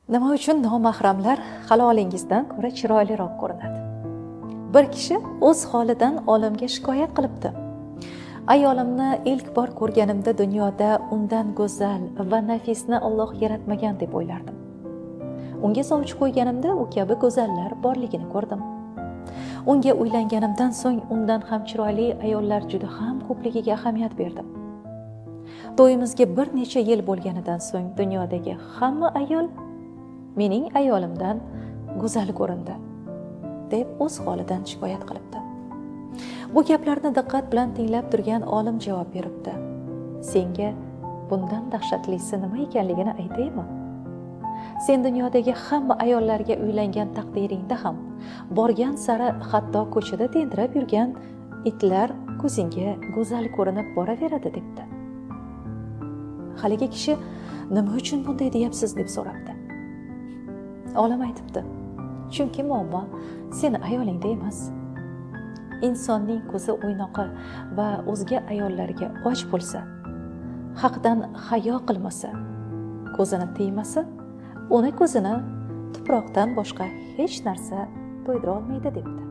Nima uchun nomahramlar halolingizdan ko'ra chiroyliroq ko'rinadi? Bir kishi o'z holidan olimga shikoyat qilibdi. Ayolimni ilk bor ko'rganimda dunyoda undan go'zal va nafisni Alloh yaratmagan deb o'ylardim. Unga sovchi qo'yganimda u kabi go'zallar borligini ko'rdim. Unga uylanganimdan so'ng undan ham chiroyli ayollar juda ham ko'pligiga ahamiyat berdim. To'yimizga bir necha yil bo'lganidan so'ng dunyodagi hamma ayol mening ayolimdan go'zal ko'rindi, deb o'z holidan shikoyat qilibdi. Bu gaplarni diqqat bilan tinglab turgan olim javob beribdi. Senga bundan dahshatlisi nima ekanligini aytaymi? Sen dunyodagi hamma ayollarga uylangan taqdiringda ham borgan sari hatto ko'chada tentirab yurgan itlar ko'zingga go'zal ko'rinib boraveradi, debdi. Haligi kishi nima uchun bunday deyapsiz, deb so'rabdi. Olim aytibdi: chunki muammo seni ayolingda emas. Insonning ko'zi o'ynoqi va o'zga ayollarga och bo'lsa, haqdan hayo qilmasa, ko'zini tiymasa, uni ko'zini tuproqdan boshqa hech narsa to'ydira olmaydi, debdi.